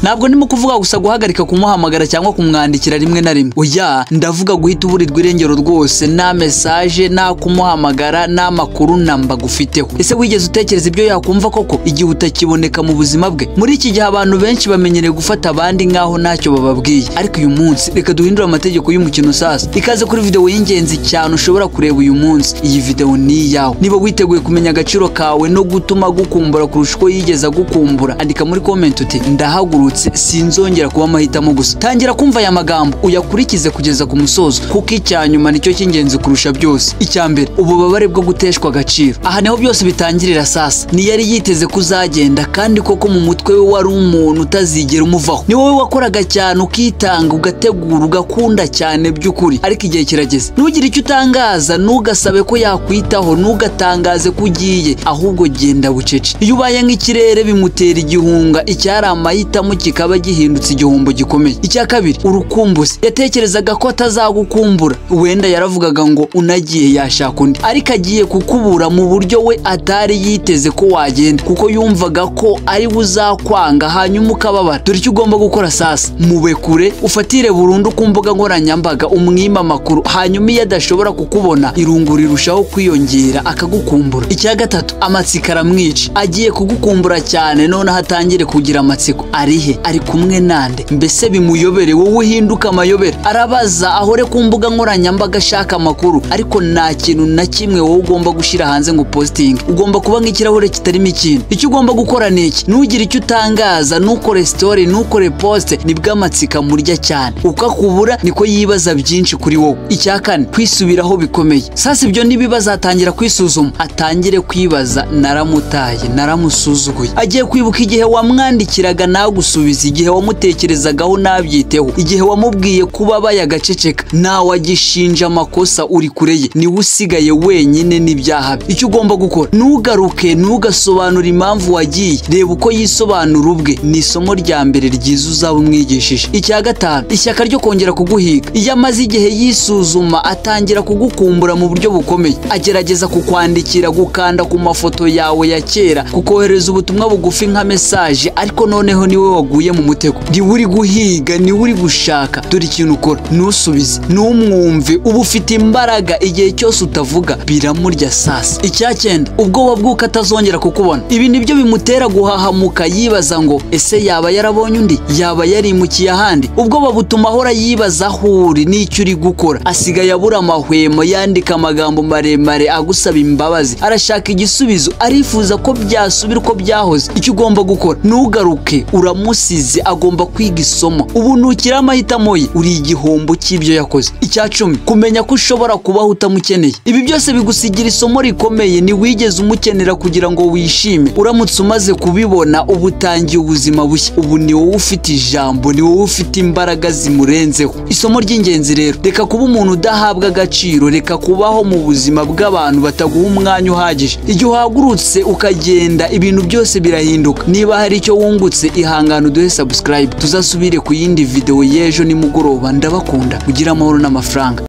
Ntabwo ndimo kuvuga gusa guhagarika kumuhamagara cyangwa kumwandikira rimwe na rimwe. Oya, ndavuga guhita uburirwa irengero rwose, nta message, nta kumuhamagara, nta makuru namba gufiteho. Ese wigeze utekereza ibyo yakumva koko igihe utakiboneka mu buzima bwe? Muri iki gihe abantu benshi bamenyereye gufata abandi nkaho ntacyo bababwiye, ariko uyu munsi reka duhindure amategeko y'umukino. Sasa ikaze kuri video y'ingenzi cyane ushobora kureba uyu munsi. Iyi video ni iyawe niba witeguye kumenya agaciro kawe no gutuma gukumbura kurusha uko yigeze agukumbura. Andika muri comment uti ndahagurutse, sinzongera kuba amahitamo gusa. Tangira kumva aya magambo uyakurikize kugeza ku musozo, kuko icya nyuma nicyo cy'ingenzi kurusha byose. Icya mbere, ububabare bwo guteshwa agaciro. Aha niho byose bitangirira. Sasa ntiyari yiteze kuzagenda, kandi koko mu mutwe we wari umuntu utazigera umuvaho. Ni wowe wakoraga cyane, ukitanga, ugategura, ugakunda cyane by'ukuri, ariko igihe kirageze. Ntugire icyo utangaza, ntugasabe ko yakwitaho, ntugatangaze ko ugiye, ahubwo genda bucece. Iyo ubaye nk'ikirere bimutera igihunga, icyari amahitamo kikaba gihindutse igihombo gikomeye. Icya kabiri, urukumbuzi. Yatekerezaga ko atazagukumbura, wenda yaravugaga ngo unagiye yashaka undi, ariko agiye kukubura mu buryo we atari yiteze ko wagenda, kuko yumvaga ko ari we uzakwanga hanyuma ukababara. Dore icyo ugomba gukora sasa: mube kure, ufatire burundu ku mbuga nkoranyambaga, umwima amakuru, hanyuma iyo adashobora kukubona irungu rirushaho kwiyongera, akagukumbura. Icya gatatu, amatsiko aramwica. Agiye kugukumbura cyane, noneho atangire kugira amatsiko. Ari he, ari kumwe nande? Mbese bimuyobere, wowe uhinduka amayobera. Arabaza, ahore ku mbuga nkoranyambaga ashaka amakuru, ariko nta kintu na kimwe wowe ugomba gushyira hanze ngo posting. Ugomba kuba nk'ikirahure kitarimo ikintu. Icyo ugomba gukora ni iki: ntugire icyo utangaza, ntukore story, ntukore post. Nibwo amatsiko amurya cyane. Uko akubura niko yibaza byinshi kuri wowe. Icya kane, kwisubiraho bikomeye. Sasa ibyo nibibaza, atangira kwisuzuma, atangire kwibaza: naramutaye, naramusuzuguye. Agiye kwibuka igihe wamwandikiraga nagusubiza, igihe wamutekerezagaho nabyiteho, igihe wamubwiye kuba abaye agaceceka. Nawe agishinja amakosa. Uri kure ye, niwe usigaye wenyine n'ibyaha bye. Icyo ugomba gukora: ntugaruke, ntugasobanure impamvu wagiye. Reba uko yisobanura ubwe, ni isomo rya mbere ryiza uzaba umwigishije. Icya gatanu, ishyaka ryo kongera kuguhiga. Iyo amaze igihe yisuzuma, atangira kugukumbura mu buryo bukomeye. Agerageza kukwandikira, gukanda ku mafoto yawe ya kera, kukohereza ubutumwa bugufi nka message, ariko noneho niwe waguye mu mutego. Niwe uri guhiga, niwe uri gushaka. Dore ikintu ukora: ntusubize, ntumwumve. Uba ufite imbaraga. Igihe cyose utavuga biramurya. Sasa icya cyenda, ubwoba bw'uko atazongera kukubona. Ibi nibyo bimutera guhahamuka, yibaza ngo ese yaba yarabonye undi, yaba yarimukiye ahandi? Ubwoba butuma ahora yibaza aho uri n'icyo uri gukora. Asigaye abura amahwemo, yandika amagambo maremare agusaba imbabazi. Arashaka igisubizo, arifuza ko byasubira uko byahoze. Icyo ugomba gukora: ntugaruke, uramusize. Agomba kwiga isomo. Ubu ntukiri amahitamo ye, uri igihombo cy'ibyo yakoze. Icya 10, kumenya ko ushobora kubaho utamukeneye. Ibi byose bigusigira isomo rikomeye: ntiwigeze umukenera kugira ngo wishime. Uramutse umaze kubibona, uba utangiye ubuzima bushya. Ubu ni wowe ufite ijambo, ni wowe ufite imbaraga zimurenzeho. Isomo ry'ingenzi rero: reka kuba umuntu udahabwa agaciro, reka kubaho mu buzima bw'abantu bataguha umwanya uhagije. Igihe uhagurutse ukagenda, ibintu byose birahinduka. Niba hari icyo wungutse, ihangane uduhe subscribe, tuzasubire ku yindi video y'ejo nimugoroba. Ndabakunda, ugire amahoro n'amafaranga.